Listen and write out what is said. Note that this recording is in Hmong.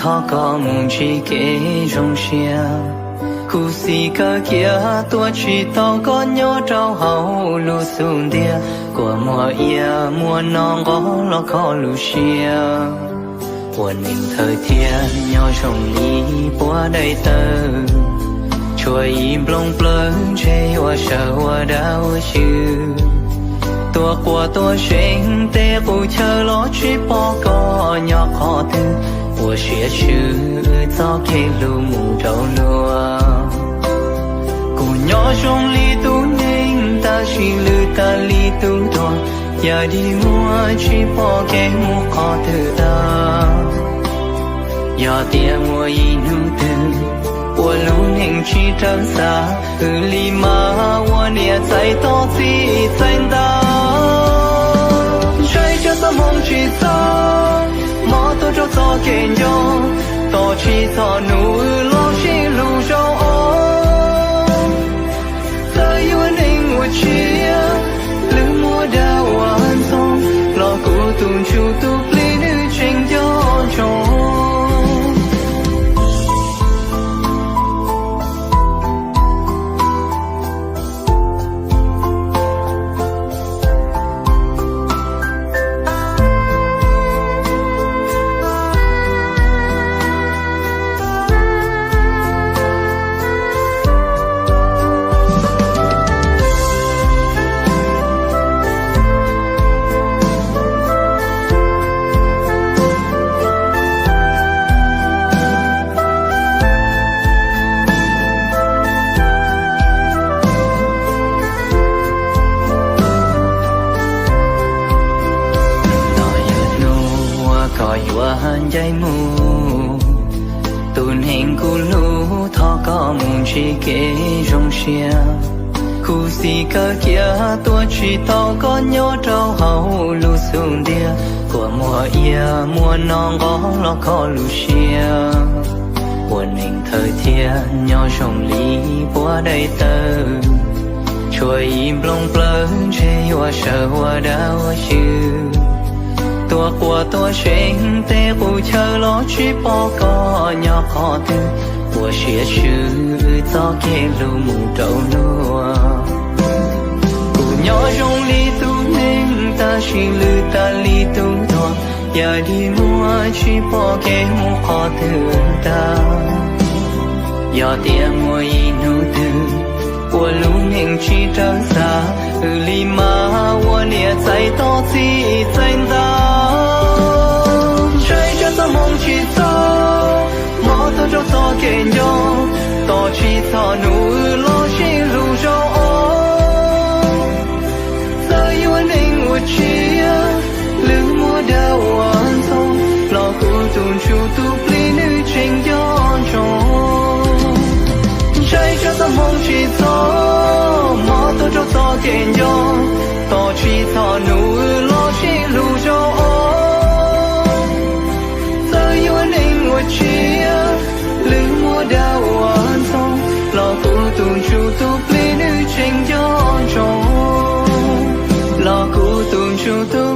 thov koj mus ntsib kev zoo siab. Khuv xim kawg kiag tuaj tsis tau koj nyob rau hauv lub xub ntiag, kua muag ia muab noj nqos los kho lub siab. Ua neeg thawj thiab nyob zoo li puab daim tawv, tshuav ib nplooj plawv ntshe yuav sawv ua dab ua xyw. Tuaj quas tuaj seev tej qub chaw los tsis pom koj nyob qhov twg, ua siab swb wb txoj kev hlub mus rau luag. Kuv nyob zoo li tus neeg tab sis lwj tag li tus tuag, yam dig muag tsis pom kev mus qhov twg tag. Yog tias muaj ib hnub twg uas lub neej tsis raws xav, wb li mas ua niam txais tos txij txais ntais. Ntshai tsam txoj hmoov tsis txog, mob tuaj rau txoj kev nco, tos tsis txog hnub wb los sib hlub zaum ob. Txawm yuav neeg ua tsiaj, lwm muaj dag ua ntxoog, los kuv tus ntsuj tus plig nws tseem nco ntsoov. Hnub uas koj yuav ncaim mus, tus neeg kuv hlub thov koj mus ntsib kev zoo siab. Khuv xim kawg kiag tuaj tsis tau koj nyob rau hauv lub xub ntiag, kua muag ia muab noj nqos los kho lub siab. Ua neeg thawj thiab nyob zoo li puab daim tawv, tshuav ib nplooj plawv ntshe yuav sawv ua dab ua xyw. Tuaj quas tuaj seev tej qub chaw los tsis pom koj nyob qhov twg, ua siab swb wb txoj kev hlub mus rau luag. Kuv nyob zoo li tus neeg tab sis lwj tag li tus tuag, yam dig muag tsis pom kev mus qhov twg tag. Yog tias muaj ib hnub twg uas lub neej tsis raws xav, wb li mas ua niam txais tos txij txais ntais. Ntshai tsam txoj hmoov tsis txog, mob tuaj rau txoj kev nco, tos tsis txog hnub wb los sib hlub zaum ob. Txawm yuav neeg ua tsiaj, lwm muaj dag ua ntxoog, los kuv tus ntsuj tus plig nws tseem nco ntsoov. Ntshai tsam txoj hmoov tsis txog, mob tuaj rau txoj kev nco, tos tsis txog hnub wb los sib hlub zaum ob. Txawm yuav neeg ua tsiaj, lwm muaj dag ua ntxoog, los kuv tus ntsuj tus plig nws tseem nco ntsoov. Los kuv tus ntsuj tus